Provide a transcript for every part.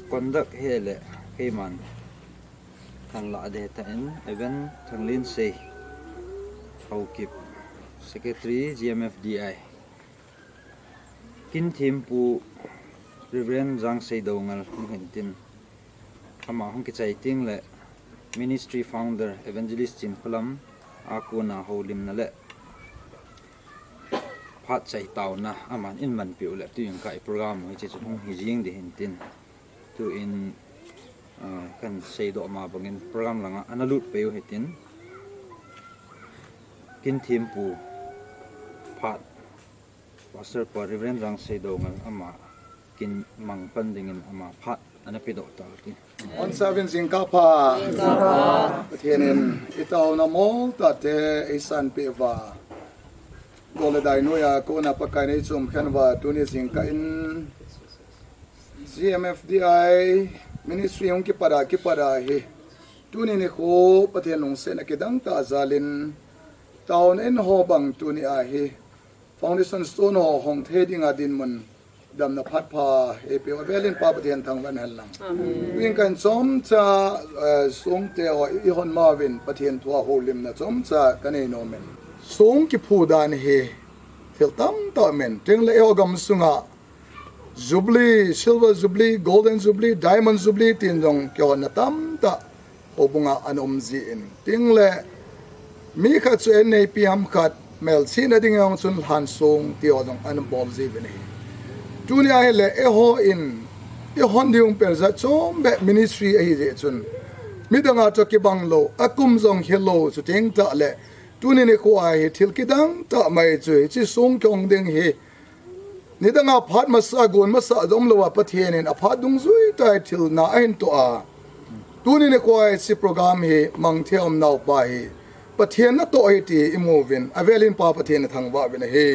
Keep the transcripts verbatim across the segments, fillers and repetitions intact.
Conduct hi le keiman thanla de ta in, Evan Thanglinsei, Haokip, Secretary, G M F D I. Kin thempu Reverend Jang Seidoungal hung hin tin, ama hung kichai ting le Ministry Founder Evangelist Chinkholam a kona houlimna le phat chai taona aman in manpi u le tuin kai program u hiche chu hung hi jing di hin tin, tuin, ah, kan seidoh ma bangin program langa ana lut pei u hitin, kin thempu phat Pastor pa Reverend Jang Seidoungal ama kin mang pan dingin ama phat ana pedoh ta ti. Hon savin jingkah pha. Pathen in i taona mol tate eisanpeh uva, gol le dai noiya kona Pakai in eichom khen uva, tuni jingkah in G M F D I Ministry hung kipat a, kipat a hi, tuni nikho Pathen lungsetna kidang tah jal in taona in ho bang tuni a hi Foundation Stone ho hong thei dinga dinmun damna phat pha eipeh u avel in Pa Pathen thangvah in hen lang. Amen. Tuin kan chomcha, eh, songte ho i hon ma uvin Pathen thu a houlimna chomcha ka nei nom in. Song kiphu dan hi thil tamtah um in, tin le eiho gam sunga Jubilee, Silver Jubilee, Golden Jubilee, Diamond Jubilee tin jong kihonna tamtah houbunga ana um jin, tin le mi khat chu en neipi ham khat melchihna ding jong chun lhan song ti ho jong ana bol jiuvin ahi. Tuni a hi le eiho in i hon ding pen jat chom beh ministry ahi jeh chun midang a chu kibang lou, a kum jong hi lou, chuteng tah le tuni nikho a hi thil kidang tah mai chu hiche song kihong ding hi nidanga phat masa, gon masa jong lou a Pathen in a phat dungjui tah a thil na ahin toh a, tuni nikho a hiche program hi mang thei a um nau pa hi Pathen natoh ahi ti i mu uvin, avel in Pa Pathen i thangvah uvin ahi.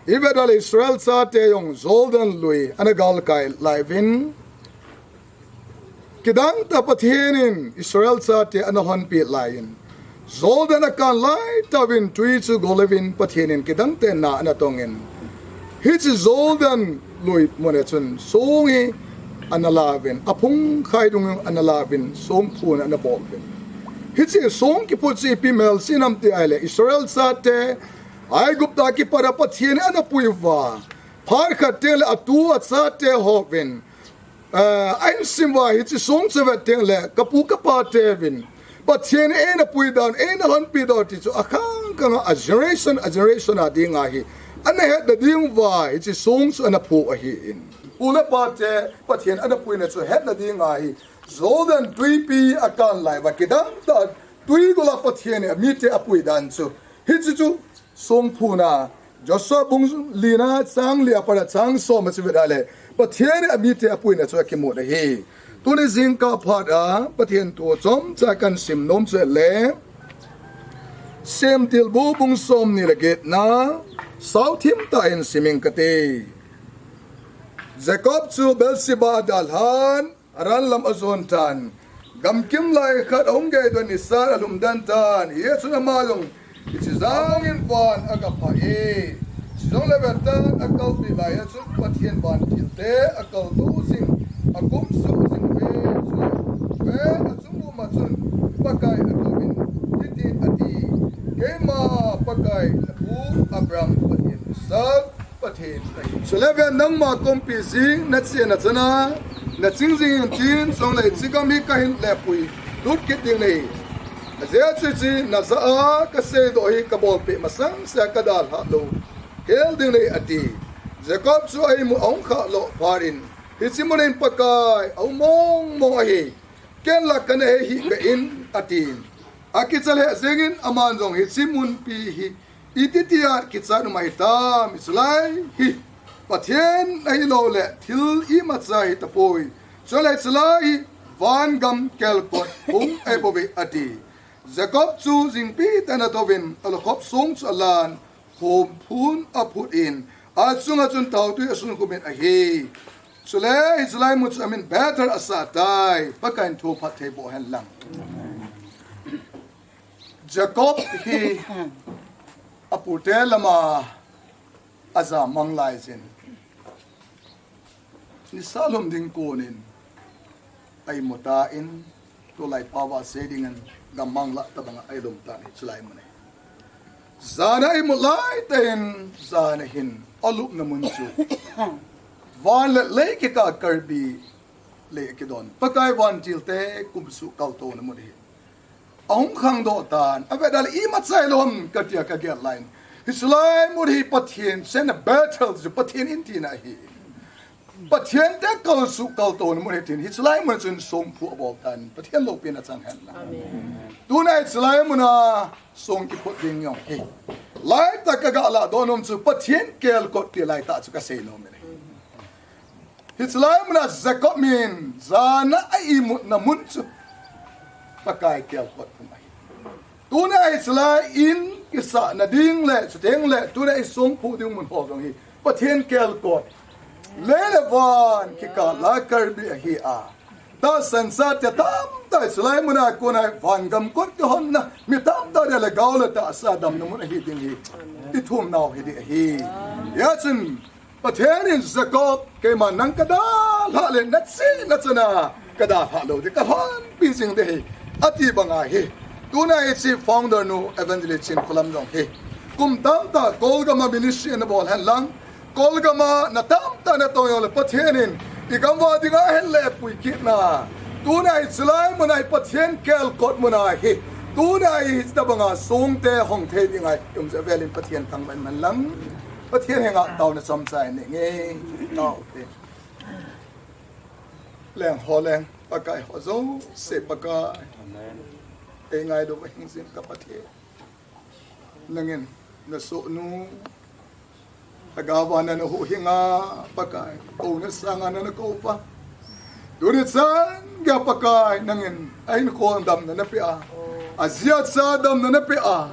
I vet a le Israel chate jong Jordan lui ana galkai lai uvin, kidang tah Pathen in Israel chate ana honpeh lai in, Jordan a kan lai tah uvin tui chu gol uvin Pathen in kidang tah in na ana tong in, hiche Jordan lui mun a chun song hi ana la uvin, a phung khai dung ana la uvin, song phuna ana bol uvin. Hiche song kiphut chu ipi melchih ham ti a le Israel chate Aigupta kipat a Pathen in ana pui uva, phat khat teng le atu achate ho uvin, eh, a insim uva hiche song chu vet teng le ka pu ka pa te uvin Pathen in eina pui dan, eina honpi dan ti chu a khang khang a, a generation, a generation a dinga hi ana hetna ding uva hiche song chu ana phu ahi in. U le pa te Pathen ana puina chu hetna dinga hi Jordan tuipi a kan lai uva kidang tah tui gol a Pathen in a mite a pui dan chu. Hiche chu song phuna, Joshua bung li na chang li a pat a chang som a chu vet a le Pathen in a mite a puina chu a kimu ahi. Tuni jingkah phat a Pathen thu chomcha kan sim nom chu le Semtilbu bung som ni le get na, sao thim tah in sim ing kate. Jacob chu Beersheba a dalhan, Haran lam a jon tan, gamkim lai khat a hung gei doh in nisan a lhum den tan, hia chun ama jong hiche jangin van a ga phah e. Chujongle vet tan a kalpi lai a chun Pathen vantil te a kaltou jing, a kumsuh jing uve. Chule ven a chung um a chun Pakai a touvin hitin a ti, Keima Pakai na pu Abraham Pathen sak Pathen kahi. Chule ven nangma kongpi jing na chena chana, na ching jing in tin, chujongle hiche gam hi ka hin lepui lut kit ding nahi. Ajeh chu hiche na jah a ka seidoh hi ka bolpeh masang sea ka dalhah lou hel ding nahi ati. Jacob chu a imut a hung khah lou phat in, hiche mun in Pakai a um mong mong ahi. Ken la ka na he hih beh in ati. A kicha lheh jeng in aman jong hiche munpi hi iti tia kichat um ahi tam, hiche lai hi Pathen ahilou le thil imacha hi tapoi. Chule hiche lai hi van gam kelkot hung ahi bouve ati. Jacob chu jingpi tah in a touvin a lukhop song chu a lan, hom phun a phut in, a chunga chun taotui a sunkhum in ahi. Chule hiche lai mun chu a min Bethel a sah tai, Pakai in thu phatthei boh hen lang. Jacob hi a pute lama a ja mang lai jin. Nisa lhum ding konin a imut tan, tulai pao a sei dingin gammang lah tabang a ilum tan hichelai mun hi. Jan a imut laitah in, jan a hin alupna mun chu van le lei kikah Karbi lei kidon Pakai vantil te kumsuh kaltona mun hi. Ahung khangdoh tan, avet a le imacha hilou ham katia kagel laiyin, hichelai mun hi Pathen chenna Bethel chu Pathen in tina ahi. Pathen te kalsuh kaltona mun hi tin, hichelai mun chun songphu abol tan, Pathen loupina chang hen lang. Tuna hichelai muna song kiphut ding jong hi, laitah kagah lahdoh nom chu Pathen kelkot ti laitah chu kasei nom e. Hichelai muna Jacob min jan a imutna mun chu Pakai kelkot phung ahi. Tuna hichelai in kisahna ding le, chuteng le tuna isongphu ding mun ho jong hi Pathen kelkot. Lei le van kikah la Karbi ahi a, tahsan chate tamtah hichelai muna kona van gam kot kihonna mi tamtah dia lhagao le tahsa damna mun ahi ding hi ithumnau hi ding ahi. Hijeh chun Pathen in Jacob, keima nang kadalhah le nachena chana kadalhah lou ding, kalhonpi jing ding ahi, ati banga hi. Tuna hiche founder nu Evangelist Chinkholam jong hi kum tamtah Kolgam a ministry ana bol hen lang, Kolgam a na tamtah natong jongle Pathen in igam uva dinga ahin lepui kitna, tuna hichelai muna hi Pathen kelkot muna hi, tuna hi hiche tabanga songte hong thei dinga ium jeh velin Pathen thangvah in man lang. Pathen henga taona chomcha inei inge. Tao te. Leng ho leng, Pakai ho jouse Pakai. Eingailu va hing jing ka Pathen. Nangin nasohnu lhagao a nana huhhing a Pakai, kouna sanga nana kou uva. Tuni chan geiya Pakai nangin ahinkho damna napeh a, aji acha damna napeh a,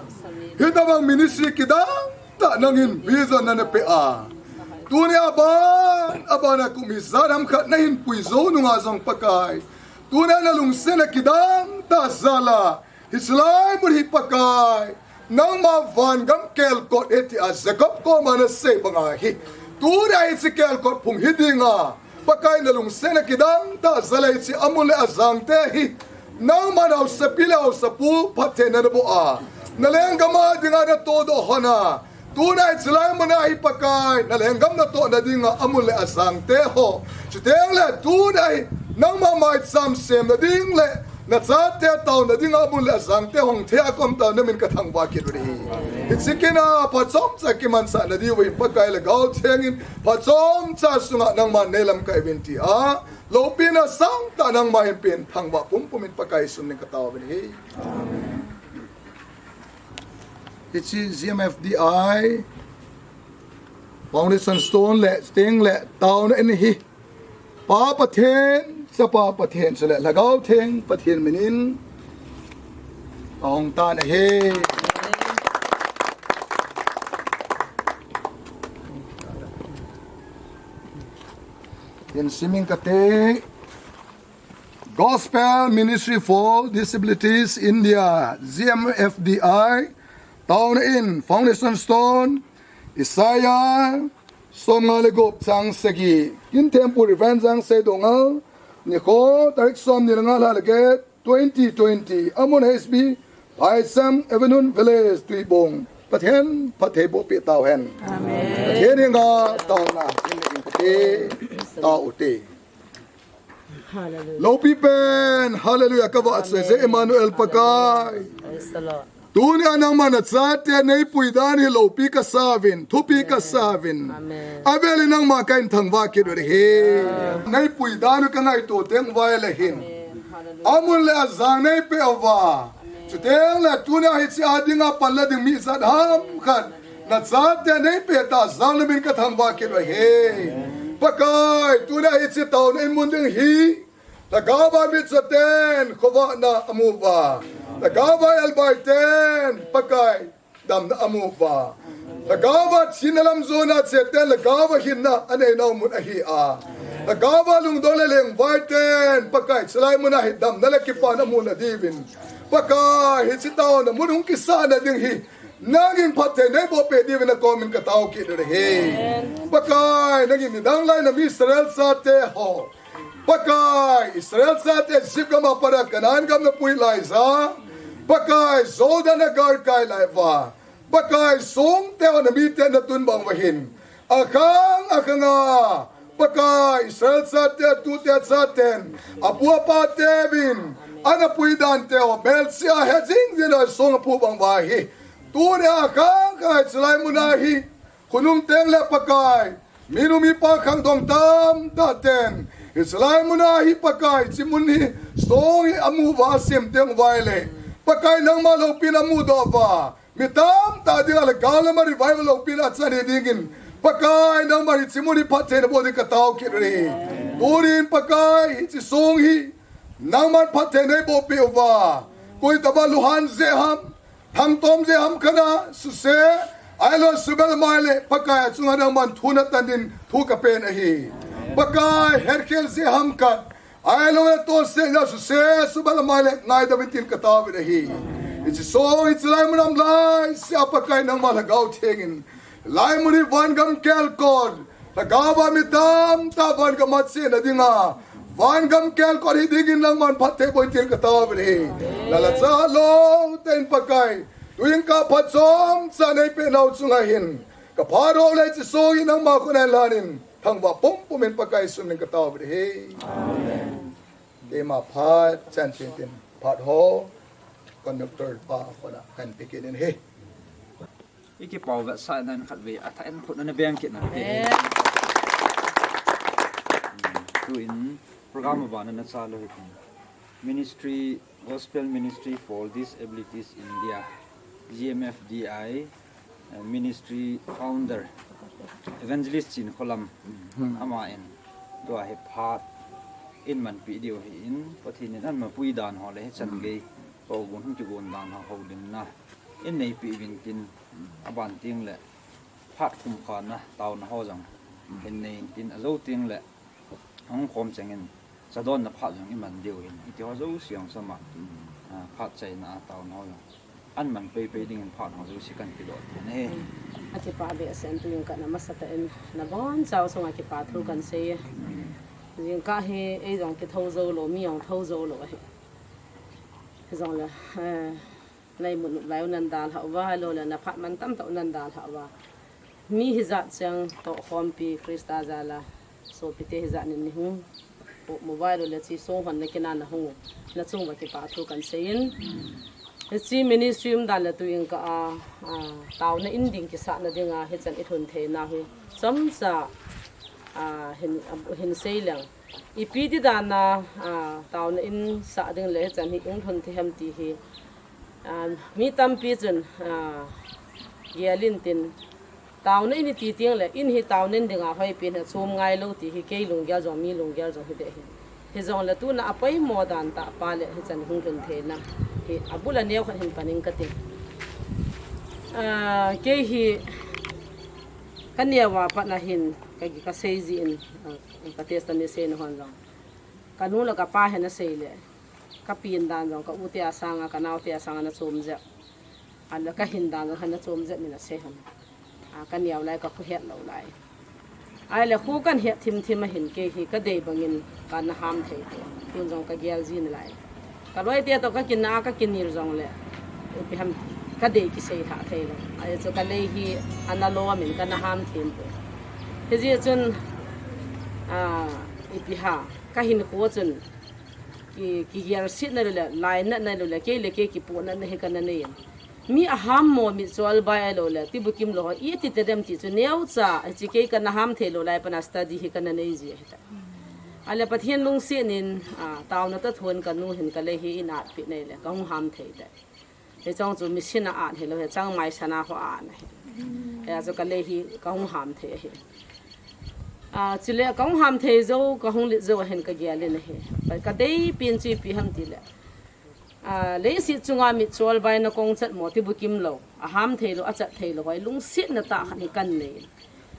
hitabang ministry kidang tah nangin vision nana peh a, tuni aban, abana kum ijat ham khat nahin pui jou nunga jong Pakai, tuna nalungsetna kidang tah jal a, hichelai mun hi Pakai, nangma vangam kelkot ahi tia Jacob koma nasei banga hi, tuna hiche kelkot phung hi dinga Pakai nalungsetna kidang tah jal a hiche amun le ajangte hi, nangman haosapi le haosapu phattheina naboh a, nalenggam a dinga natohdoh hon a, tuna hichelai muna hi Pakai, nalenggam natohna dinga amun le ajangte ho, chuteng le tuna hi nangma maicham semna ding le nachate taona dinga amun le ajangte hong thei a kaum tah namin kathangvah kit uve. Hiche kin a phat chomcha kimansah nadiuvin Pakai Lhagao Theng in phat chomcha sunga nangman neilamkai uvin tia loupina sangtah nangma hinpen thangvah pumpum in Pakai Jesu minin kataovin ahi. Hiche G M F D I Foundation Stone le, chuteng le taona in hi, Pa Pathen, Chapa Pathen, chule Lhagao Theng Pathen minin ahong tan ahi. Hin simin kate. Gospel Ministry for Disabilities India, G M F D I, taona in Foundation Stone, Isaiah somnga le gup chang sagi, Kinthempu Reverend Jangsei Doungel, nikho tarik somni le nga lha le get, twenty twenty, amun H B, Phaisam Avenue Village, Tuibong. Pathen phattheiboh peh tauhen. Amen. Pathen henga taona in, in pate, tao ute. Hallelujah. Loupi pen, hallelujah, kavah choi je, Emmanuel Pakai. Praise the Lord. Tunia nangma nachate neipui dan hi loupi kasauvin, thupi kasauvin. Amen. Avelin nangma kahin thangvah kit uve. Neipui dan u kangaito teng uva ahile hin, amun le ajang neipeh uva. Chuteng le tunia hiche a dinga panla ding mi ijat ham khat nachate neipeh tah jeh in namin kathangvah kit uve. Pakai, tunia hiche taona in mun ding hi, lhagao a mitchoten khovahna amu uva, lhagao a elbai ten Pakai damna amu uva, lhagao a thina lam jona cheten lhagao a hinna anei nau mun ahi a, lhagao a lungdong le lengvai ten Pakai hichelai muna hi damna le kipana amu nadiuvin, Pakai hiche taona mun hung kisahna ding hi Nangin phatthei neiboh peh diuvin nakoma katao kit uve. Pakai, nangin nidang lai nami Israel chate ho, Pakai, Israel chate Egypt gam a pat a Canaan gam napui laiya, Pakai, Jordan nagalkai lai uva, Pakai, songteu namite natun bang uva hin, akhang akhang a, Pakai, Israel chate, tute chaten apu apateuvin anapui danteu melchih a hejing jing a song apu bang uva hi, tunia akhang akhang a chulai muna hi, khonung teng le Pakai, minu mipa khangdong tamtah ten, hichelai muna hi Pakai, hiche mun hi song hi amu uva asim teng uva ahile, Pakai, nangma loupina amudoh uva, mi tamtah dinga le gal lama revival loupina achan hi dingin, Pakai, nangma hiche mun hi phatthei naboh ding katao kit uve. Tunin Pakai, hiche song hi nangman phatthei neiboh peh uva, koi tobang Luhan jeh ham, Thangtom jeh ham khat a suse, ahilou le subel mai le Pakai achunga nangman thu natan din thu kapen ahi. Pakai, hetkhel jeh ham khat, ahilou le tolse jeh a suse, subel mai le ngaidam in tin katao uve ahi. Hiche song hi chulai mun a um laisea Pakai nangma Lhagao Theng in, lai mun hi van gam kelkot, Lhagao a mi tamtah van gam a chena dinga, van gam kelkot hi dingin nangman phatthei boh in tin katao uve. Lal a cha lou tah in Pakai, tuin ka phat chomcha neipeh nau chunga hin, ka phat ho le hiche song hi nangma khut a hin lanin, thangvah pumpum in Pakai Jesu min in katao uve. Amen. Keima phat chan chin tin phat ho conductor pa khut a kahin pe kit in ahi. I kipah vetsahna in khatvei athah in khut ana beng kit na. Eh. Tuin program abana na cha lou hitin. Ministry, Gospel Ministry for Disabilities India, G M F D I, eh, Ministry Founder, Evangelist Chinkholam, ama in tua hi phat in manpeh diu ahin, Pathen in anmapui dan ho le hichan gei, houbung hung kigon dan ho houlimna in neipeh uvin tin, aban teng le phat khumkhana taona ho jong hin nei in tin, ajou teng le hung khom chengin chadonna phat jong iman diu ahin, hiti ho jouse jong sama, ah, phat chaina a taona ho jong an man peipei dingin phat ho jouse kahin pedoh tan ahi. Akipah behseh in tuin kana masatah in nabonchauva sunga kipa thu kahin sei e. Jingkah hi ei jong kithou jou lou, mi jong thou jou lou ahi. Hijongle, eh, na imut nop lai u nan dalhah uva, ahilou le na phat mantam tah u nan dalhah uva, mi hijat cheng tohkhompi Christa jal a sopite hijat in nei hung um uva, ahilou le hiche song honna kin a na hung u, na chung uva kipa thu kahin sei in. Hiche ministry umdan le tuin ka a, a, taona in ding kisahna dinga hichan i lhun theina hi chomcha, a, hin, hin sei leng. Ipi ti dan a, a, taona in sah ding le hichan hi hung lhun thei ham ti hi, a, mi tampi chun, a, gel in tin, taona in iti teng le, in hi taona in dinga hoipen a chom ngai lou ti hi kei lunggel jong, mi lunggel jong hideh ahi. Hijongle tuna apoimo dan tah pa le hichan hung lhun theina hi abul a neo khat hin pan ing kati. A, kei hi ka neo a pat na hin ka, ka sei ji in, a, ka testimony seina hon jong, ka nu le ka pa hin asei le, ka pen dan jong ka u te a sanga, ka nao te a sanga ana chom jep. Ahile ka hin dan jong ana chom jep in asei hon. A, ka neo lai, ka kho het lou lai. Ahile kho kahin het thim thim a hin kei hi ka dei bangin kana ham thei poi. Tun jong ka gel ji nalai. Ka loi te toh ka kinah a ka kinel jongle, ipi ham, ka dei kisei lhah thei lou. Ajeh chu ka lei hi ana lom in kana ham thim poi. Hijeh chun, a, ipi ham, ka hinkho chun ki, kigel set na lou le, lainat na lou le, kei le kei kipohnat na hi kana nei in. Mi aham mo mitchol bai ahilou le, tibukim lou ho iti tadem ti chu neocha, hiche kei kana ham thei lou lai pat a study hi kana nei ji ahi tai. Ahile Pathen lungset in, a, taona toh thon ka nu hin ka lei hi in at peh na ahile, ka hung ham thei tai. Hiche chu machine a at hilou, hiche maisan a ho a at na ahi. Hijeh chun ka lei hi ka hung ham thei ahi. A, chule ka hung ham thei jou, ka hung lit jou a hin ka gel in ahi. Ka dei pen chu ipi ham tile, a, leiset chunga mitchol bai na kong chat mo, tibukim lou, aham thei lou, achat thei lou ho hi lungsetna tah khat hi kana nei in.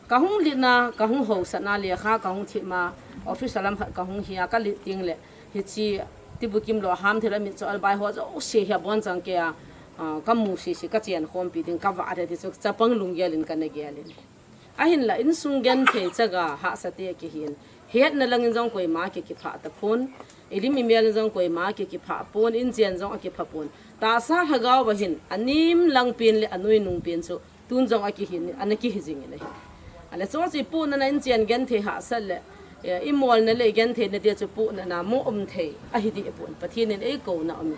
Ka hung lit na, ka hung haosat na, lekha ka hung them a, office a lam khat ka hung hi a, ka lit teng le, hiche tibukim lou, aham thei lou, mitchol bai ho jouse hi abonchan kei a, Ah, ka mu sisi, ka chen khompi ding, ka vah de ti chu chapang lunggel in ka na gel in. Ahinla insung genthei chaga hahsa te kihin. Hetna langin jong koima ki kipha ta pon. Ilim imel in jong koima ki kipha pon, inchen jong a kipha pon. Tahsa lhagao va hin, anim lang pen le anoi nung pen chu tun jong a kihin, ana kihi jing in ahi. Ale chu chu ipu nana inchen genthei hahsa le, eh, imolna le gentheina dia chu pu nana mo um thei ahi di pon. Pathen in eikouna um.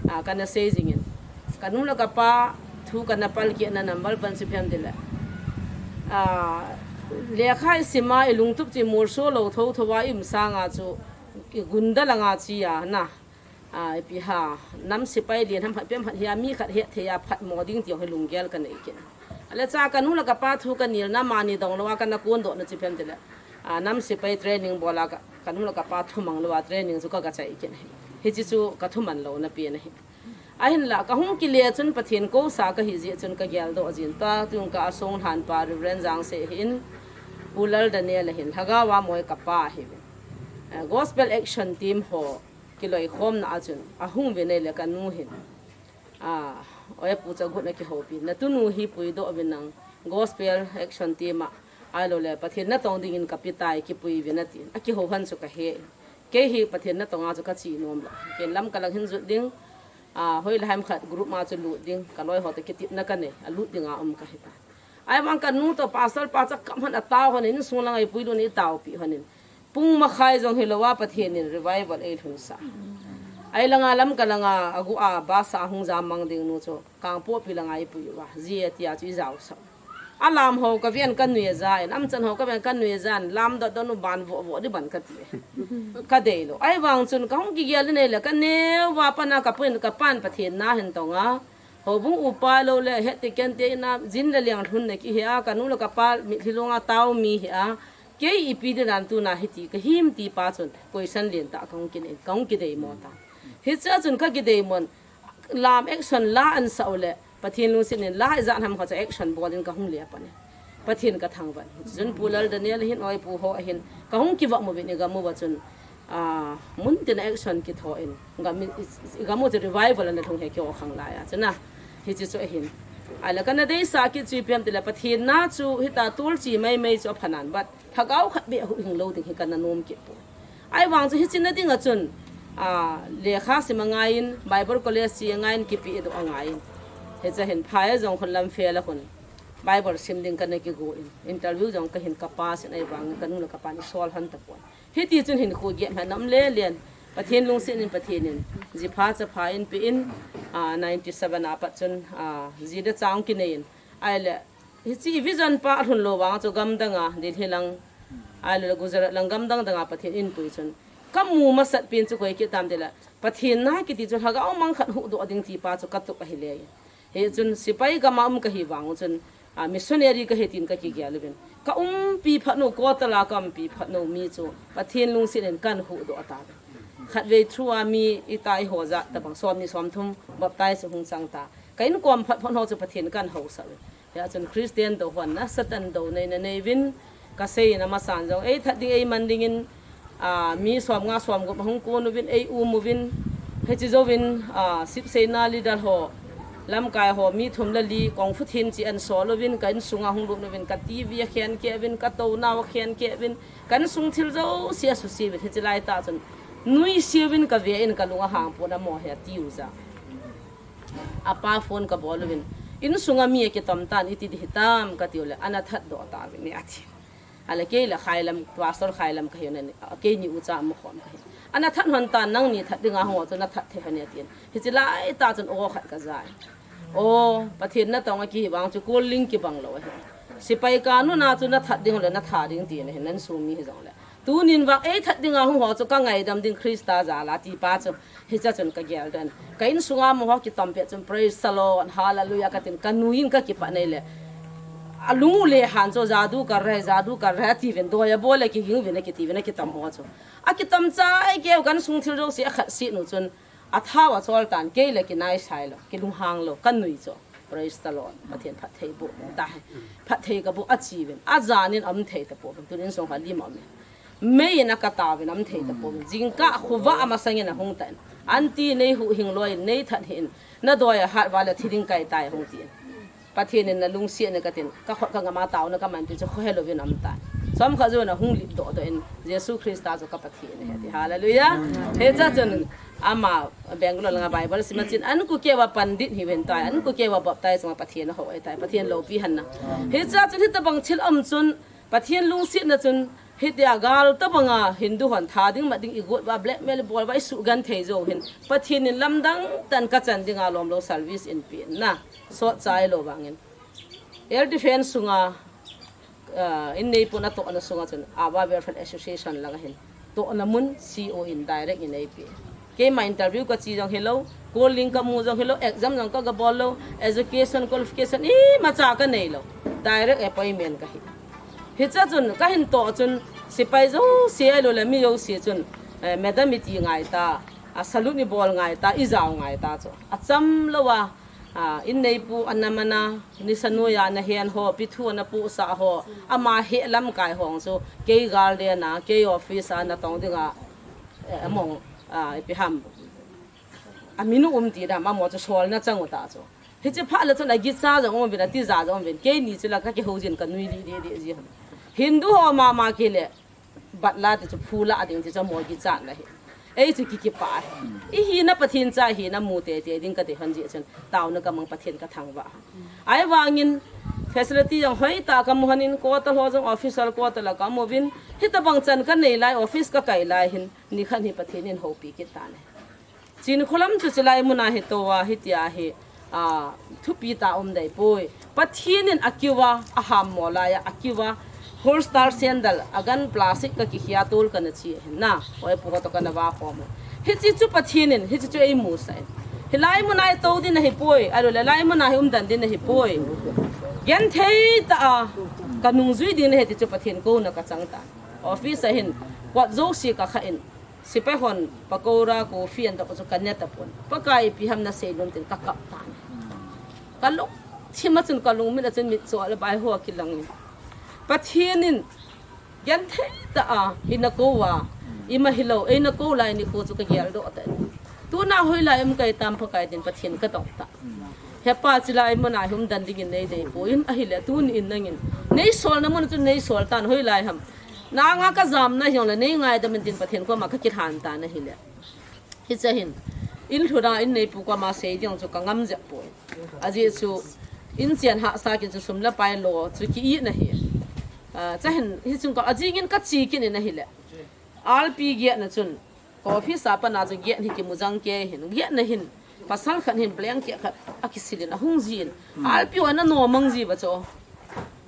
Ah, kana sei jing in. Ka nu le ka pa thu kana pal keh na number one chu ipi ham tile. Ah, lekha isima ilungtup chu imolso lou thotho a i um sanga chu i gunda langa chi a na. Ah, ipi ham, nam sepai lien ham phat pem phat hia mi khat het thei a phat mo ding ti jong hi lunggel ka nei kit. Ale cha ka nu le ka pa thu ka nilna mani dong lou a kana kondoh na chu ipi ham tile. Ah, nam sepai training bol a ka, ka nu le ka pa thumang lou a training chu ka ga chai kit ahi. Hichi chu ka thuman louna pen ahi. Ahinla, ka hung kile chun Pathen kousa ka hi jeh chun ka geldoh jin ta, tun ka asong lhan pa Reverend Jangsei hin, Pu Lal Daniel hin, lhagao a moi ka pa ahi. Eh, Gospel Action Team ho kiloikhomna a chun, ahung uvin ahile ka nu hin. Ah, oi pu cha gu na kihoupi. Na tunu hi puidoh uvin nang Gospel Action Team a. Ahilou le, Pathen natong dingin ka pe tai, kipui uvin atin. Akihou hon chu ka he. Kei hi Pathen natong a chu ka che nom lou. Ken Lamka lang hin jot ding. Ah, hoilai ham khat group ma chu lut ding. Ka loi ho toh kitepna ka nei. Alut ding a um ka hi ta. Ahivang ka nu toh pastor pa cha kam hon atao hon in, insung lang a ipui lou ni taopi hon in. Pung makhai jong hilou a Pathen in revival eilhun sah. Ahilanga Lamka langa agu a bus a hung jam mang ding nu chu Kangpokpi langa ipui uva. Ji a tia chu i jao sah. Alam ho ka ven ka nui a ja in, amchan ho ka ven ka nui a ja in, lam dot dot nu ban vo vo di ban ka ti. Ka dei lou. Ahivang chun ka hung kigel in ahile ka neo va pan a ka pun ka pan Pathen na hin tong a. Houbung upa lou le, het te ken te ina, jin le liang lhun na kihi a, ka nu le ka pa mitlhi long a tao mi hi a, kei ipi di dan tuna hiti ka him ti pa chun, question lien ta ka hung kinei, ka hung kidei mo ta. Hicha chun ka kidei mon, lam action la an sa u le, Pathen lungset in la ijat ham kha cha action bol in ka hung le pan e. Pathen ka thangvah. Chun Pu Lal Daniel hin, oi pu ho ahin, ka hung kivah mo vin i gam uva chun, ah, mun tin action kitho in, gam i, i gam u chu revival ana lhung he kio khang lai a chun a. Hichi chu ahin. Ahile kana deisah kit chu ipi ham tile Pathen na chu hita tolchi mai mai chu aphanan, but lhagao khat beh hung lou ding hi kana nom kit poi. Ahivang chu hichi na ding a chun, ah, lekha sim angaiyin, Bible College che angaiyin, kipedoh angaiyin. Hicha hin phai a jong khun lam fel a khun Bible sim ding kana kigo in. Interview jong ka hin ka pass in ahivang ka nu le ka pa ni sol hon ta poi. Hiti chun hinkho gep hna nam le len. Pathen lungset in Pathen in. Ji pha cha pha in pe in, ah, ninety seven a pat chun, ah, ji le cha kinei in. Ahile, hichi vision pa alhun lou vang chu gamdang a, Delhi lang, ahile Gujarat lang gamdang dang a Pathen in pui chun. Ka mu masat pen chu koi kit tam tile. Pathen na kiti chu lhagao mang khat huhdoh ding ti pa chu ka tup ahi le. Hichun sepai gam a um ka hi vang chun, ah, missionary ka hi tin ka kigel uvin. Ka umpi phat u, quarter a ka umpi phat u mi chu Pathen lungset in kan huhdoh ta. Khatvei thu a mi i tai ho jat tabang som ni som thum baptize hung chang ta. Ka inkom phat phat ho chu Pathen kan hou sah uvin. Hia chun Christian dou hon na Satan dou nei na nei uvin, ka sei na masan jong, ei that ding ei man dingin, ah, mi som nga som gup hung kun uvin, ei um uvin, hichi jouvin, ah, sipseina leader ho, lamkai ho, mi thum le li, kung fu thim chi an sol uvin, ka insunga hung lut uvin, ka T V a khen keh uvin, ka tou nau a khen keh uvin, ka insung thil jouse a susi uvin, hichi lai ta chun, nui si uvin ka ve in ka lung a hang pon a mo he a ti u ja. A pa phone ka bol uvin, insunga mi a kitom tan, iti di hitam ka ti u le, ana that doh ta uvin ni a ti. Ahile kei le Khailam, Pastor Khailam ka hi u na ni, a, keini u cha mu khom ka hi. Ana that hon tan, nangni that dinga hung o chu na that thei hon e a tin. Hichi lai ta chun o khat ka ja e. O, Pathen natong a kihi vang chu kul ling kibang lou ahi. Sepai ka nu na chu na that ding le na tha ding ti na hin nan sung mi hi jong le. Tunin vang ei that dinga hung ho chu ka ngaidam ding Christa jal a ti pa chu. Hicha chun ka gel den. Ka insunga mo ho kitom pet chun praise the Lord, hallelujah ka tin ka nu in ka kipah nei le. A lung u le han chu jadu ka re, jadu ka re ti uvin doi a bol le kihing uvin kiti uvin kitom ho chu. A kitom chai keu kan sung thil jouse a khat si nu chun a thao a chol tan kei le kinai sai lou, kilunghang lou, ka nui chu. Praise the Lord. Pathen phatthei boh ta he. Phatthei ka boh a chi uvin. A janin a um thei ta po uvin. Tunin song ha lim a um e. Mei in a ka tao in am thei ta pom. Jingkah khovah a masang in a hung tan. Anti nei huhhing loi in nei that hi in. Na doi a hat val a thi ding kai tai hung tin. Pathen in na lungsiat na ka tin. Ka khot ka ngam a taona ka man ti chu kho helo vin am tan. Chomkhat jou na hung lip doh doh in Jesu Christa chu ka Pathen ahi ti. Hallelujah. Hiche chun ama Bangalore langa Bible sim a chun an ku keu a pandit hi ven tai. An ku keu a baptize ma Pathen a ho ai tai. Pathen loupi hen na. Hiche chun hitabang thil um chun Pathen lungsiat na chun hitia gal tabang a Hindu hon that ding mat ding i got uva blackmail bol uva i sugenthei jou hin Pathen in lamdang tah in ka chan ding a lom lou service in pen na sot chai lou vang in air defense sunga, ah, in nei pun a tohna sunga chun Ava Welfare Association langa hin tohna mun C O in direct in ei pe. Keima interview ka chi jong hilou, calling ka mu jong hilou, exam jong ka ga bol lou, education qualification imacha ka nei lou. Direct appointment ka hi. Hiche chun ka hin toh chun sepai jouse lou le mi jouse chun, eh, madam i ti ngai ta, a salute i bol ngai ta, i jao ngai ta chu. A cham lou a, a, in nei pu a na mana, ni sa noi a na hen ho, pi thu na pu sa ho, ama he lam kai hong chu, kei gal de na, kei office a na tong ding a, eh, among, a, ipi ham. A minu um ti dam, amo chu sol na chang u ta chu. Hiche phat le chun a gicha jong um vin, a tija jong um vin, keini chu la ka kihou jin ka nui di di di ji ham. Hindu ho mama kile, bat la ti chu phu la ding ti chu mo gicha na hi. Ei chu ki kipa hi. I hina Pathen cha hina mu tete ding ka ti hon ji chun. Taona ka mang Pathen ka thangvah. Ahivang in facility jong hoi ta ka mu hon in quarter ho jong official quarter la ka mu vin. Hitabang chan ka nei lai office ka kai lai hin. Ni khat hi Pathen in houpi kit ta ne. Chinkholam chu chilai muna hi toh a, hitia hi, a, thupi ta um dei poi. Pathen in a kiu a, a ham mo lai a, a kiu a, holster sandal, a gan plastic ka kikhia tol ka na chi hin na, oi pu ka to ka na va khom. Hichi chu Pathen in, hichi chu ei mu sa in. Hilai muna hi to din ahi poi, a lo le lai muna hi um dan din ahi poi. Genthei ta a, ka nungjui din ahi ti chu Pathen kouna ka chang ta. Office a hin, kot jouse ka kha in. Sepai hon pakora, coffee an dok chu ka ne ta pon. Pakai ipi ham na sei lom tin ka kap tan. Ka lungthim a chun ka lungmit a chun mit cho le bai ho kilang in. Pathen in genthei ta a, i na kou a, i ma hilou, ei na kou lai ni kou chu ka gel doh ta. Tuna hoilai um kai tam Pakai tin Pathen ka dong ta. Hepa chilai muna hi um dan ding in nei dei poi in ahile tuni in nangin. Nei sol na mun chu nei sol tan hoilai ham. Nanga ka jam na hiong le nei ngaidam in tin Pathen koma ka kithan ta na hile. Hiche hin. In lhuna in nei pu koma sei ding chu ka ngam jep poi. Ajeh chu in chian hahsa kin chu sum le pai lo chu ki i na hi. Ah, cha hin hi chung ka ajing in ka chi kin in ahile. Alpi giat na chun. Ka office a pana chu giat hi kimu jang ke hin. Giat na hin. Pasal khat hin blanket khat a kisil in ahung ji in. Alpi ho na no mang ji va chu.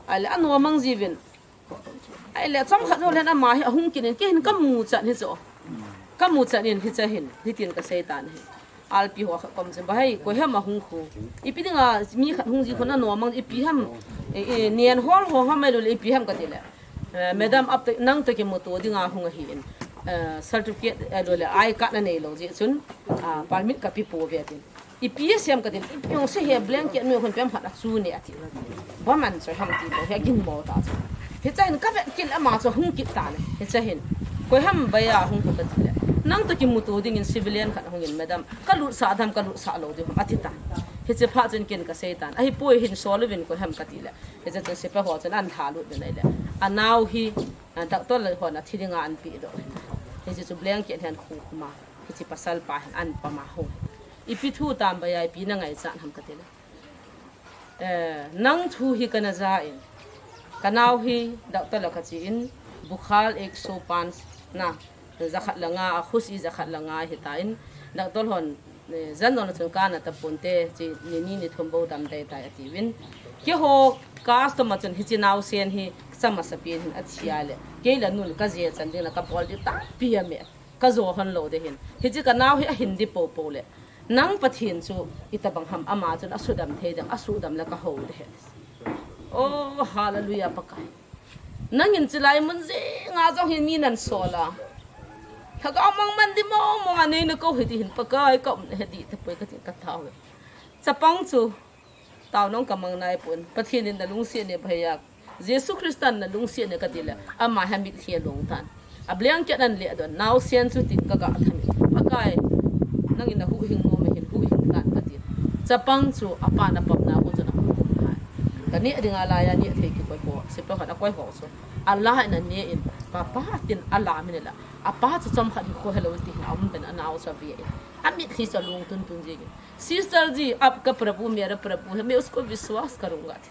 Ahile a no mang ji vin. Ahile, chomkhat jou le ama hi ahung kin in, kei hin ka mu chan hi chu. Ka mu chan in hiche hin, hitin ka sei tan hi. Alpi ho kha kom chun, "Bahai, koi ham ahung khu. Ipi dinga mi khat hung ji khu na no mang, ipi ham, e, e, nian hol ho ham mai lo le, ipi ham," ka ti le. "Eh, madam, ap to, nang to kimuto dinga hung ahi in. Eh, certificate, eh, lo le, I card na nei lo ji chun, ah, permit ka pe po ve," tin. Ipi a siam ka tin, ipi ong se he blanket mi hon pem khat a chu ne ati. Ba man chu ham ti lo, he gin mo ta chu. Hiche hin ka vet kit ama chu hung kit ta le. Hiche hin. Koi ham bai a hung ko ka ti le. Nang to kimuto ding in civilian khat hung in madam. Ka lut sa dam ka lut sa lo di hum ati ta. Hiche pha chun kin ka sei tan. Ahi poi hin sol uvin koi ham ka ti le. Hiche chun sepai ho chun an tha lut din ai le. A nau hi, a doctor le hon a thi dinga an pe doh. Hiche chu blanket hin khu khu ma. Hiche pasal pa hin an pa ma ho. Ipi thu tam bai a ipi na ngaichat ham ka ti le. Eh, nang thu hi ka na ja in. Ka nau hi doctor la ka chi in bukhar ek so panch na jakhat le nga a khusi jakhat le nga hi ta in doctor hon, eh, jan don chun ka na ta pon te chi ni ni ni thum bo dam dei tai ati vin. Keiho customer chun hiche nau sen hi chama sa pen hin a chia le. Kei la nun ka je chan ding la ka bol di ta pi a me. Ka jo hon lo de hin. Hiche ka nau hi a hin di po po le. Nang Pathen chu itabang ham ama chun a sudam thei dang, a sudam le ka ho de hin. Oh, hallelujah, Pakai. Nangin chilai mun jing a jong hin mi nan sol a. Lhagao mang man di mong mong a nei na ko hi ti hin Pakai ka um na he di ta poi ka tin ka thau. Chapang chu Tao nong ka mang nai pon. Pathen in na lungsiat ne bhaiya. Jesu Christa in na lungsiat ne ka ti le. Ama hi a mitlhi a long tan. A blanket an le don, naosen chu tin ka ga thamin, Pakai, nangin na huhhing nom ahin, huhhing tan, ka tin. Chapang chu apan apamna khu chun ahung kum lhai. Ka neh dinga laiya neh thei kikoi ho, sepai hon akoi ho chu, alah in anen, Papa, tin alamin la, apa chu chomkhat hi kho helou tin, aum pen anao chu ave in, amitlhi chu alung tuntun jingin, Sister ji, aapka Prabhu mera Prabhu hai, main usko vishwas karunga, ati.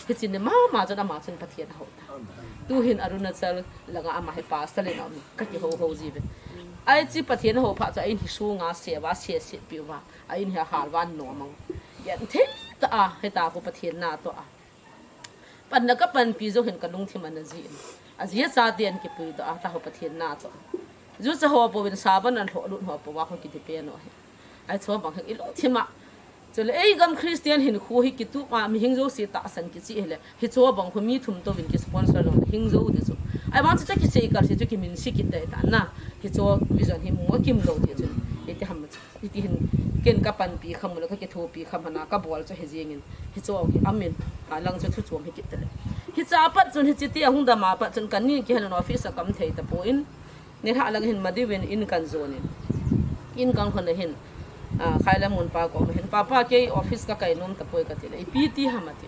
Hiche ni mama chun ama chun Pathen ahou tan. Tuhin Arunachal langa ama hi pastor in aum, ka kihou hou jiuvin. Hiche Pathen ahou phat chun a in hi sunga seva sehset peh uva, a in hi ahal uva anom ang. Genthei tah a, hitia khu Pathen natoh a, panna ka panpi jong hin ka lungthim ana jin. Ajeh a chaten kipui doh a, tua khu Pathen natoh. Jucha ho pouvin, sabon an lhoh lut ho pouva, khu kiti pen u ahi. Hicho bang hin i lungthim a. Chule ei gam Christian hinkho hi kitup a, mihing jouse tahsan kicheh hile, hicho bang khu mi thum touvin ki sponsor jong hing jou ding chu. Ahivang chu, chu kisei kal se chu kiminse kit dai tan na. Hicho vision hi mu a kim lou ding chun, iti ham chu. Hiti hin ken ka panpi kham u le ka kithopi kham hana ka bol chu hi jingin, hicho hi amin, alang chu thu chom hi kit tale. Hicha pat chun, hiche tia hung dam a pat chun, ka ni kihel in office a kam thei tapon, nilhah lang hin Madiu in in kan jon in, in kan hon a hin, ah, Khailam mun pa kom a hin, Papa, kei office ka kai nom tapoi, ka tile, ipi ti ham, ati.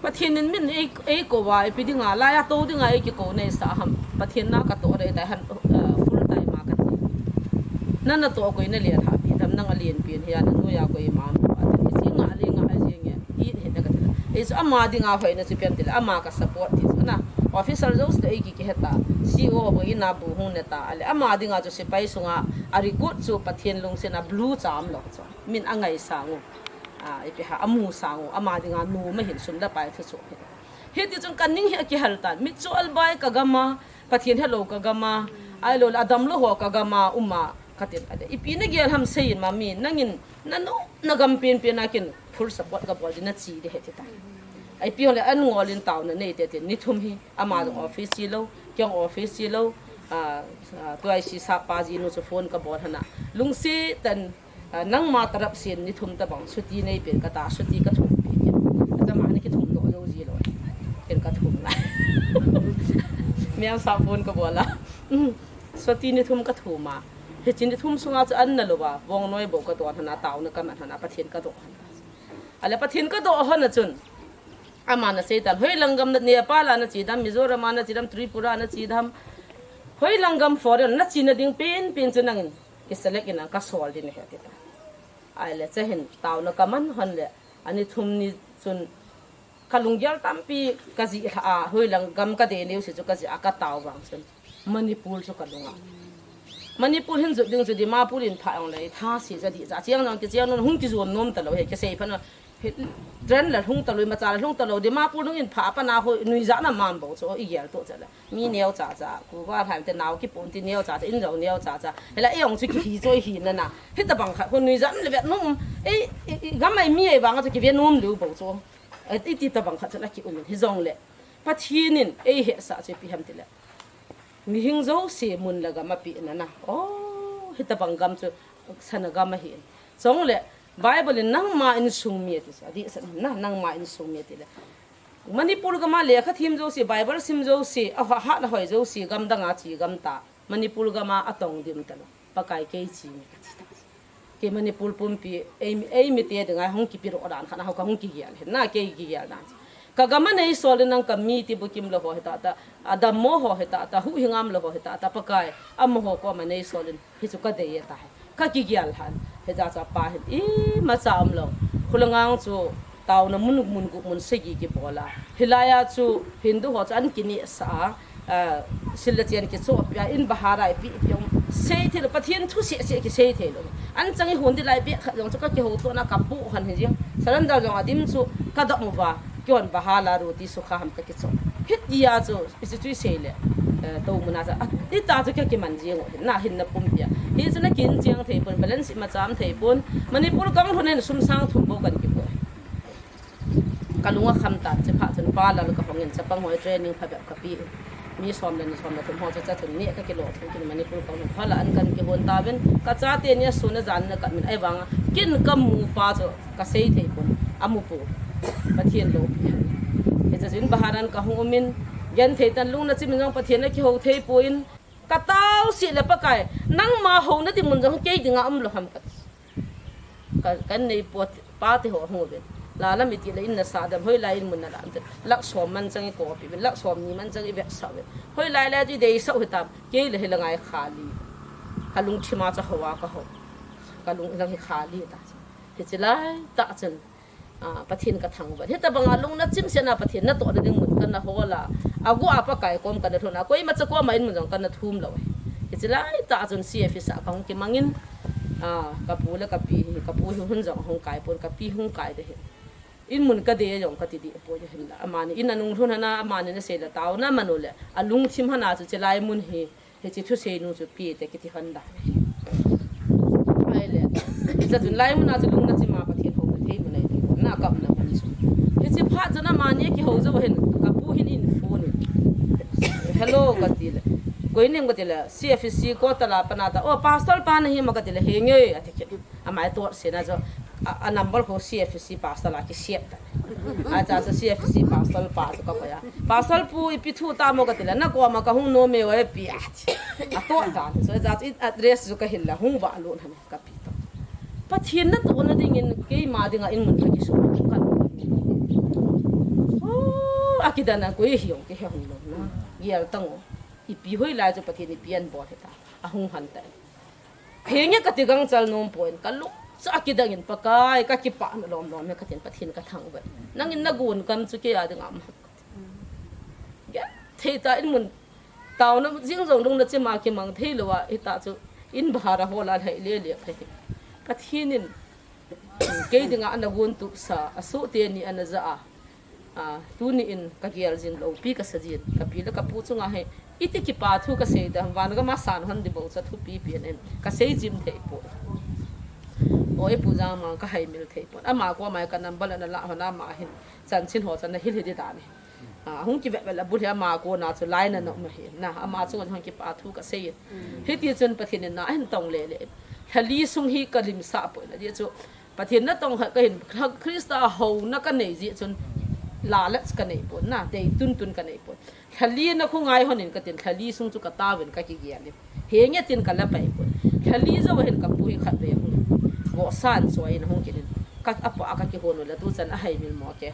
Pathen in min ei, ei kou a, ipi dinga, laiya tou dinga ei kikou neisa ham. Pathen na ka toh dei tai han, ah, full time a ka ti. Na natoh koi na lelha pi tam, nang alen pen hi a, na noiya koi ima um, ati. Hiche nga le nga jing e, i he na ka ti. Ei chu ama dinga hoina chu pen tile, ama ka support ti chu na. Officer jouse toh ei ki kihe ta. C O bou in a bu hung ne ta. Ale ama dinga chu sepai sunga a recruit chu Pathen lungset a blue cha um lou chu. Min angaisang u. A, ipi ham, amusang u, ama dinga nom ahin, sum le pai thu chu. Hiti chun ka ning hi akihal tan. Mitchol bai ka gam a, Pathen helou ka gam a, ahilou le adam lou ho ka gam a um a, ka tin. Ipi na gel ham sei in, Mami, nangin na nom na gam penpen a ken full support ka bol ding, na che ding ahi, ati tan. Ipi hile an ngol in taona nei te, tin. Ni thum hi ama jong office che lou, kei jong office che lou, a, a, tua i si sa pa jinu chu phone ka bol hana. Lungset tah in, ah, nangma tarap sen ni thum tabang chutti nei pen kati, chutti ka thum pi kin. Kati, ama ni kithum doh jou ji lou. Ken ka thum ngai. Mian sa phone ka bol a. Mm. Chutti ni thum ka thum a. Hiche ni thum sunga chu an na lou a, Vongnoi bou ka don hana, taona ka man hana, Pathen ka doh hana. Ale Pathen ka doh hon a chun, aman asei tan, hoilang gam na, Nepal a na che dem, Mizoram a na che dem, Tripura a na che dem, hoilang gam foreign na chena ding penpen chu nangin ki select in lang ka sol ding ahi, ati tan. Ahile, chuhin taona ka man hon le, ani thum ni chun ka lunggel tampi ka jih lha a, hoilang gam ka dei neo se chu ka jih a, ka tao vang chun Manipur chu ka lung a. Manipur hin jot ding chu Dimapur in pha jong le, i tha se chu adih cha, chiang jong kichiang nom, hung kijon nom talou, he kisei phat na, Hi, train la lhung talou, imacha la lhung talou, Dimapur lhung in pha a pat na khu, nuijat na man bou chu, i gel toh chu le. Mi neo cha cha, khu va lhai te nao kipon ti neo cha cha, in jong neo cha cha. Hila ei jong chu kihi chu hi na na. Hitabang khat khu nuijat le vet nom. Ei, i, i, gam a mi ei vang chu kive nom lou bou chu. Ei, ti tabang khat chu la ki um in, hijong le. Pathen in ei hetsah chu ipi ham ti le, mihing jouse mun le gam apeh na na. Oh, hitabang gam chu sana gam ahi. Chule, Bible in nangma insung mi ati, adih sa na, nangma insung mi ati le. Manipur gam a lekha them jouse, Bible sim jouse, a ha, hat a hoi jouse, gam dang a che gam ta. Manipur gam a atong dim talou. Pakai, kei che inge kati ta. Kei Manipur pumpi, ei, ei mite dinga hung kipe doh dan khat na, ho ka hung kigel hin na, kei kigel dan. Ka gam a nei sol in nang ka mi ti bukim lou ho hi tah tah, adammo ho hi tah tah, huhhing ngam lou ho hi tah tah, Pakai, amaho koma nei sol in, hichu ka dei e, ati. Ka kigel lhan, hijeh chun apa hin imacha um lou. Khulanga chu taona mun, mun gup mun sagi kibol a. Hilai a chu Hindu ho chu an kinehsah a, ah, sil le chen kichoh peh a, in bahar a ipi ipi um. Sei thei lou, Pathen thu seh seh kisei thei lou. An chang i hon di lai beh khat jong chu ka kihoutoh na ka pu khan hi jing. Surrender jong adim chu ka dam uva, kihon bahar a roti sukha ham ka kichoh. Hitia chu, hichu chu i sei le, eh, tou mun a chu, a, hita chu ka kiman jing u, na hinna pumpi a. Hichu na kin chiang thei pon, balance imacha um thei pon. Manipur ka hung lhun in sum sang thum bou kan kipui. Ka lung akham tan, chuphat chun pa lal ka hong in, chapang hoi training phabep ka pe. Mi som le ni som le thum ho chu cha chun ni ka kilo thum kin Manipur ka hung. Phala an kan kihon tauvin, ka chate ni a sun a jan na ka min ai vang a. Kin ka mu pa chu ka sei thei pon, amu poi. Pathen loupi. Hiche chun bahar a ka hung um in, genthei tah in lungna chim in jong Pathen a kihou thei poi in, Ka tao si le Pakai, nangma houna ding mun jong kei dinga um lou ham ka ti. Ka, kan nei po, pa te ho hung uvin. La lam iti le in na sa dam, hoilai in mun na lam te. Lak som man chang i kopi uvin, lak som ni man chang i vek sa uvin. Hoilai lai ti dei sa u hitam, kei le hi la ngai khali. Ka lungthim a cha ho a ka ho. Ka lung lang hi khali ta. Hichi lai ta chun. Ah, Pathen ka thangvah. Hitabanga lungna chimsetna Pathen natohna ding mun kana hol a. Agu a Pakai kom kana lhun a. Koima cha koma in mun jong kana thum lou. Hichi lai ta chun C F S a ka hung kimangin. Ah, ka pu le ka pi hi, ka pu hi hun jong hung kai pon, ka pi hung kai de hin. In mun ka de jong ka ti di po je hin la. Amani in anung lhun hana, amani na sei la taona manu le. Alungthim hana chu chilai mun hi. Hichi thusei nu chu pi te kiti hon da. Ai le. Hicha chun lai mun a chu lungna chim a Pathen houna thei mun ai thei. Na kap na man chu. Hichi phat chun amani kihou jou hin ka pu hin in phone in. Hello ka ti le. Koi ning ka ti le C F C ko ta la pa na ta. Oh, pastor pa na hi ma ka ti le, he nge a ti kit. Amai tot se na jo. A, a number ko C F C pastor la ki siat ta. Acha chu C F C pastor pa chu ka koya. Pastor pu ipi thu ta mo ka ti le, na koma ka hung nom e, ipi a ti. A tot ta. So acha chu address chu ka hil la, hung va lut han ka pi to. Pathen natohna dingin keima dinga in mun ka kisu ka. Oh, a kidana koi hi ong ke he hung lo na. Gel tang o. Ipi hoilai chu Pathen ipi ahin bol he ta. A hung han ta. Henge ka ti gangchal nom poi, ka lungsa kidang in Pakai, ka kipah na lom lom e ka tin Pathen ka thangvah. Nangin na gon kam chu kei a ding a um. Genthei ta in mun taona jing jong lungna chim a kimang thei lou a, hita chu in bahar a hol a lhai le le ka hi. Pathen in kei dinga ana gon tup sa, a soh teni ana ja a. Ah, tuni in ka gel jin lou pi ka sa jin, ka pi le ka pu chunga hi, iti kipa thu ka sei da, van gam a san hon di bou cha thupi pi an em, ka sei jim thei poi. O e pu Jangmang ka hai mil thei poi. Ama koma ka number ana la hon ama hin, chanchin ho chan na hil hi di dan hi. Ah, hung kivet vet la bul hi ama kona chu lai na na um hi. Na, ama chunga hung kipa thu ka sei. Hiti chun Pathen in na ahin tong le le. Lhali sung hi ka lim sa poi na di chu. Pathen natong khat ka hin, Khrista houna ka nei jeh chun, lalat ka nei pon na, dei tun tun ka nei pon. Lhali na khu ngai hon in ka tin, lhali sung chu ka tao in ka kigel in. Henge tin ka la pai pon. Lhali jou hin ka pu hi khat ve hung. Vohsa in choi in hung kit in. Ka apa ka kihon u la tu chan a hai mil mo ke.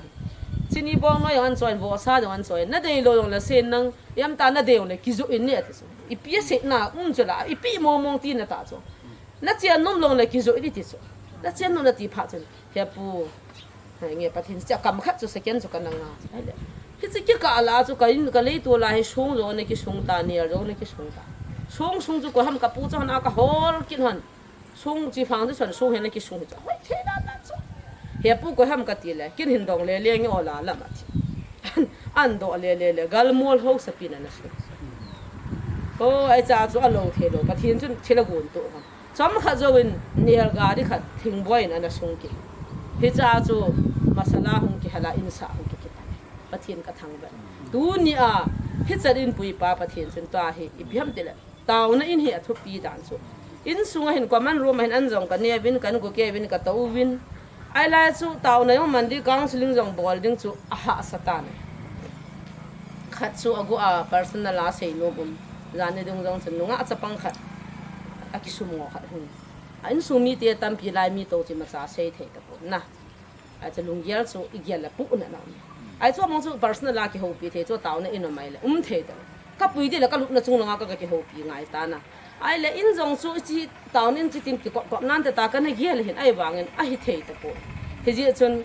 Chini bong noi an choi, vohsa jong an choi. Na dei lou jong la sen nang, yam ta na dei jong le kijoh in ni ati chu. Ipi a sei na, um chu la, ipi mong mong ti na ta chu. Na chia nom lou le kijoh in ti chu. Na chia nom na ti pha chun. He pu. Hai nge Pathen chia kam khat chu second chu ka na nga. Hai le. Hichi kikah la chu ka in ka lei tu la hi sung jo na kisung ta, nial jo na kisung ta. Sung sung chu ko ham ka pu chu na ka hol kin hon. Sung chi phang chu son sung he na kisung chu. Hoi the na na chu. He pu ko ham ka ti le. Kin hin dong le le nge o la la ma thi. An do le le le gal mol ho sa pi na na su. O ai cha chu a lo the lo. Pathen chun thil a gon tu ham. Chom khat jou in nial gari khat thingbuai in ana sung kit. Hicha chu masala hung kihal a insa hung kikit. Pathen ka thangvah. Tuni a hichan in puipa Pathen chun tua hi ipi ham ti le taona in hi a thupi dan chu. Insung a hin common room a hin an jong ka ne uvin, kan gu ke uvin, ka to uvin. Ai lai chu taona jong man di counseling jong bol ding chu a hahsa tan. Khat chu a gu a personal a sei nom um. Jan ni dung jong chun nungah chapang khat a kisum ngo khat hun. A insung mite tampi lai mi to chi macha sei thei ta pon na. Ai chu lunggel chu i gel le pu na na. Ai chu mong chu personal a kihoupi thei chu taona in um ai le um thei ta. Ka pui di le ka lupna chung langa ka, ka kihoupi ngai ta na. Ai le in jong chu chi taona in chi tin kikop kop nan te ta ka na gel hin ai vangin a hi thei ta pon. Hijeh chun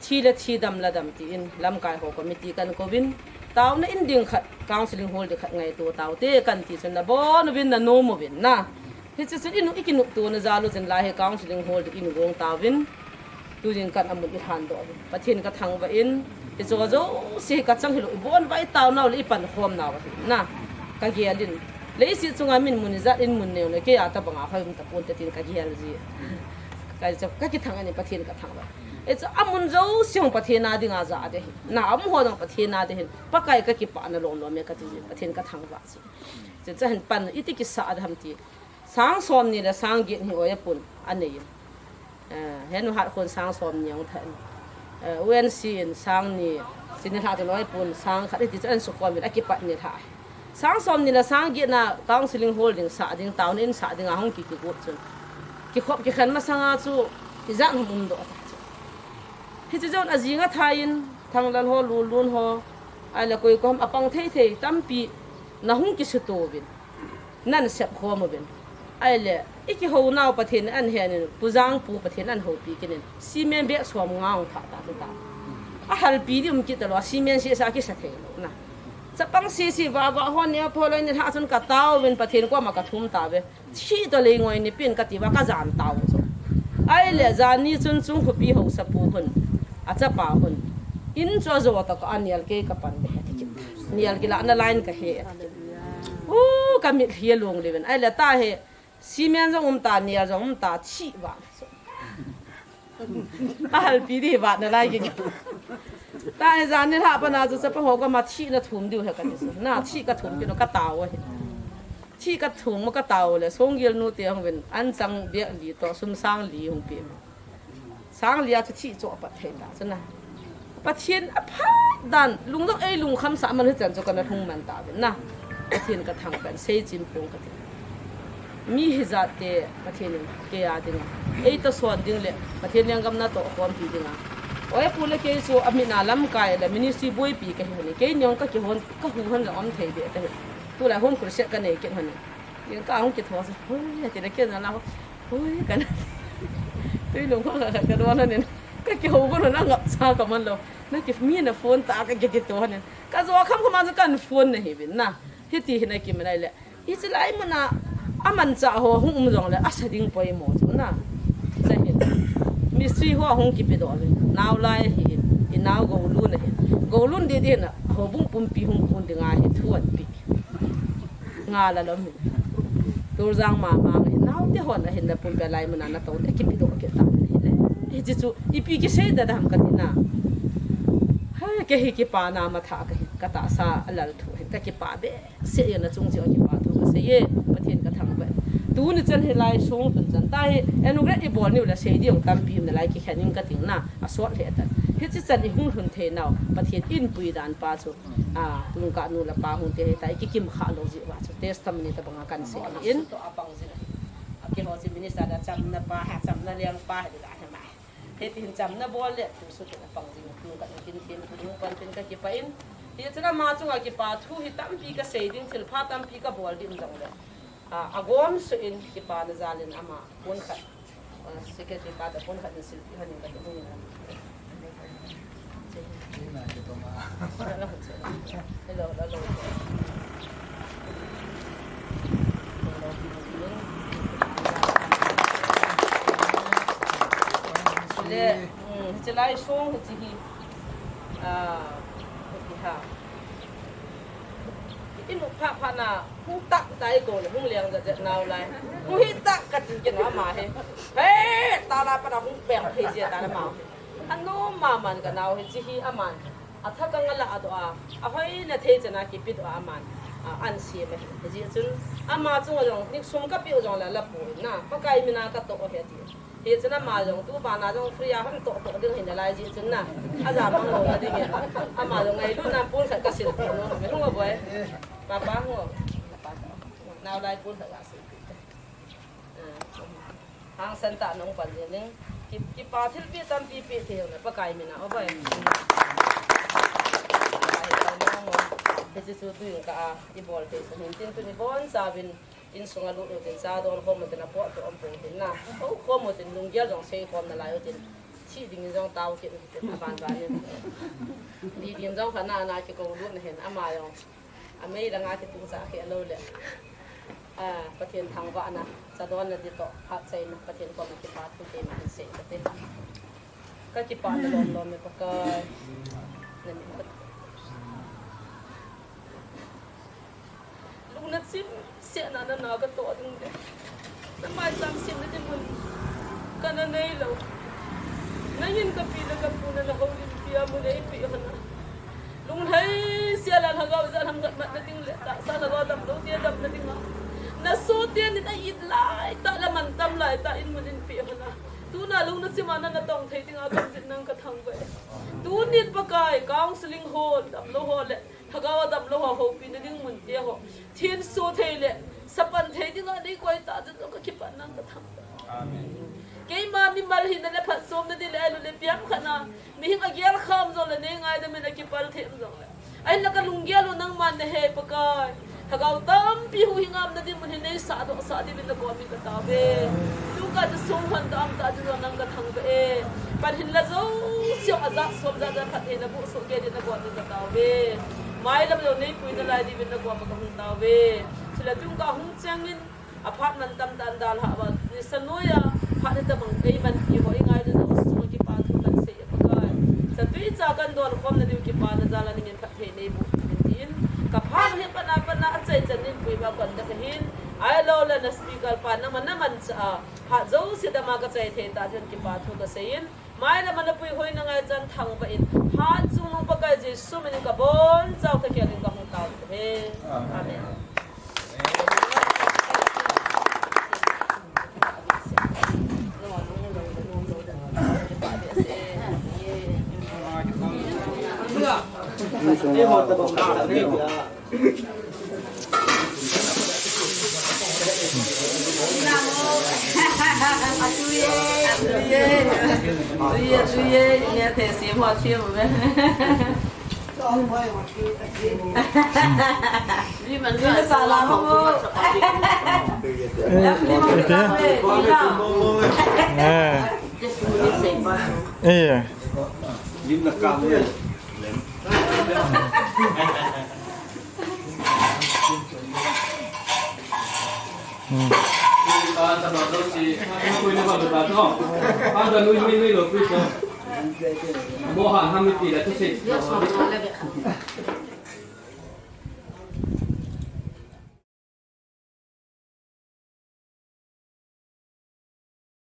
thi le thi dam la dam ti in lamkai ho committee kan kovin. Taona in ding khat counseling hall di khat ngai tu tau te kan ti chun na bon uvin na nom uvin na. Hichi chun i nu i kinuptona jal u chun lai hi counseling hall di in gong tauvin. Tujin kan amun i lhan doh uvin. Pathen ka thangvah in, i cho jouse hi ka chang hilou, i bon vai tau nau le i pan khom nau ahi. Na, ka gel in. Leiset chunga min mun ijat in mun neo le, kei a tabanga hoi um tapon te tin ka gel ji. Ka cho, ka kithang in Pathen ka thangvah. I cho amun jouse hung Pathen a dinga ja de hi. Na, aum ho dang Pathen a de hin. Pakai ka kipah na lom lom e ka ti ji, Pathen ka thangvah ji. Chu, chu hin pan, iti kisa a ham ti. Sang som ni le sang get hi oya pun a nei in. Eh, henu hat khun sang som ni ang than. Eh, U N C in sang ni, sini hla tu noi pun sang khat iti chu an su khom in a kipat ni hla. Sang som ni le sang get na counseling hol ding, sah ding, town in sah ding a hung ki, kigot chun, kikhop kikhen masanga chu ijat ham umdoh ta chu. Hichu jong ajing athai in, Thanglal ho, Lulun ho, ahile koi kom apang thei thei tampi na hung kisuto uvin, nan sep khom uvin. Ahile, i kihou nau Pathen in ahin hen in, Pu Jangpu Pathen in ahin houpi kit in, cement bag som nga hung thah ta chu ta. Ahalpi di um kit talou, cement sesa kisa thei lou na. Chapang sese vava ho neo pholoi ni lha chun ka tao uvin Pathen koma ka thum tauve. Thi toh lei ngoi ni pin ka tiva ka jan tao chu. Ahile jan ni chun chung khopi haosapu hun, achapa hun, in chu ajo toh ka anel kei ka pan be he ti kit. Nel kila na line ka he. U, ka mitlhi along le uvin. Ahile ta he, cement jong um ta, nel jong um ta, thi vang. Ahalpi di vat na lai ki. Ta he jan ni lha pa na chu chapa ho koma thi na thum diu he ka ti chu. Na thi ka thum kit u ka tao u ahi. Thi ka thum u ka tao u le, Songgel nu te hung uvin, an chang bag li toh, sum sang li hung pe. Sang li a chu thi chu apat thei ta chu na. Pathen aphat dan, lungdong ei lungkham sah man hi chan chu kana lhung man ta uvin na. Pathen ka thangvah in sei chin pong ka ti. Mi hijat te Pathen in kei a dinga, ei toh son ding le Pathen lenggam na toh khompi dinga. Oi pu le kei chu amin a lamkai le ministry boipi ka hi hon e. Kei nong ka kihon, ka hu hon le um thei be ka hi. Tulai home crusade ka nei kit hon e. Kin ka hung kitho sa. Hoi, ati le ken na la. Hoi, ka na. Tui lung ka ka don hon e. Ka kihou ko na ngap sa ka man lou. Na ki mi na phone ta ka kiti to hon e. Ka jo kham kham a chu kan phone na hi uvin na. Hiti hi na kimin ahile. Hiche lai mun a, amanchah ho hung um jongle, asa ding poimo chu na. Cha hin. Mistri ho hung kipedoh le. Nao lai ahi, i nao Golun ahi. Golun didi na, houbung pumpi hung kun dinga hi thu anpe. Nga la lom hi. Tuljang mama hi, naote hon ahin na pumpi lai mun a na tou le, kipedoh kit ta hi le. Hiche chu, ipi kisei da dam ka ti na. Hai, kei hi kipa na matha ka hi, ka tahsa a lal thu hi, ka kipa be. Seh jeng na chung cheh a kipa thu ka sei e, Pathen ka thangvah e. Tuni chan hilai sung tun chan ta hi, inaugurate i bol niu le sei ding tampi um nalai kikhen in ka ting na, a sot lheh tan. Hiche chan i hung lhun thei nau, Pathen in pui dan pa chu, a, tun ka nu le pa hung te hi ta, i kikim kha lou jeh uva chu, testimony tabang a kan sei in. A keiho chu minister da chamna pa, ha chamna leng pa, ha da ha mai. Hiti hin chamna bol le, tu su tu pang ding, tu ka kin tin, tu pan tin ka kipa in. Hichun ama chunga kipa thu hi tampi ka sei ding, thilpha tampi ka bol ding jong le. A, agom suh in kipana jal in ama pon khat. A, secretary pa da pon khat in silpi hon in ka ti hung in. Hello, hello. Le, hmm, hiche lai sung hiche hi. Ah, hiche ha. I nu pha pha na, hung tah tah i ko le, hung leng jat jat nau lai. Hung hi tah ka ti kit ama hi. He, ta la pa na hung peng phei jia ta la ma. Anom ma man ka nau hiche hi aman. Atha ka nga la a doh a, ahoina thei chan a kipedoh a aman, a, an sem ahi. Hijeh chun, ama chunga jong, niksum ka peh u jong le la poi na, Pakai mina ka toh ahi ati. Hichun ama jong, tu bana jong free a hung toh toh ding hi nalai jeh chun na, aja mang lou na ding e. Ama jong ngailutna pon khat ka sil peh nom, hung a boi. Papa hung. Nau lai pon khat ka sil peh. Hangsan tah in hung pan jing in, ki, kipa thilpeh tampi peh thei jong le Pakai mina o boi. Hiche chu tuin ka a, i bol thei sa hin tin tuni boncha uvin, insung a lut u tin cha don khom u tin a pot u um pon tin na. Hou khom u tin lunggel jong sei khom nalai u tin. Thi ding in jong tao kit u tin a ban ban in. Di dim jong kha na na kikou lut na hin ama jong. Amei langa kitung cha khe lou le. A, Pathen thangvahna, chadonna di toh, phatchaina, Pathen koma kipa thu keima hin sei kate. Ka kipana lom lom e Pakai. Na min pat. Lungna chim seh na na na ka toh ding le. Na maicham semna ding mun kana nei lou. Na hin ka pi le ka pu na na houlimpi a mun eipeh hon a. Lunglhai sel a lhagao ijat ham khat matna ding le tahsa lhagao damlou te damna ding a. Na sohte nin a it lai tah le mantam lai tah in mun eipeh hon a. Tuna lungna chim a na na tong thei ding a ka jin nang ka thangvah e. Tunin Pakai counseling ho damlou ho le Lhagao a damlou ho, houpina ding mun te ho. Thenso thei le, sapan thei dinga nei koi ta, chun ka kipana ka thangvah. Amen. Keima mimal hina le phatchomna ding le, ahilou le piang khat na, mihing agel kham jong le, nei ngaidam in akipal them jong le. Ahinla ka lunggel u nangman nahei Pakai. Lhagao tampi huhhing a umna ding mun hi nei sahdoh sah diuvin nagom in ka taove. Tuka chu sung hon ta am ta ding jong nang ka thangvah e. Pan hinla jouse a ja som ja ja phatthei naboh soh kei din nagom in ka taove. Mailam jong nei pui nalai diuvin nagom a ka hung taove. Chule tuka hung chengin aphat mantam tah in dalhah uva, nisa noiya phat hitabang eimanpi ho, i ngailutna sunga kipa thu kan sei e Pakai. Chatui cha kan dolkhomna diu kipana jal a nangin phatthei neiboh uvin tin, ka phat hi pana pana achai chan in pui uva kon ka sa hin, ahilou le na speaker pa nangma namanchah a phat jouse dama ka chai thei tah dingin kipa thu ka sei in, mailam a napui hoina ngaichan thangvah in, Hatchungnung Pakai Jesu min in ka bonchauva thakhel in ka hung tao e. Amen.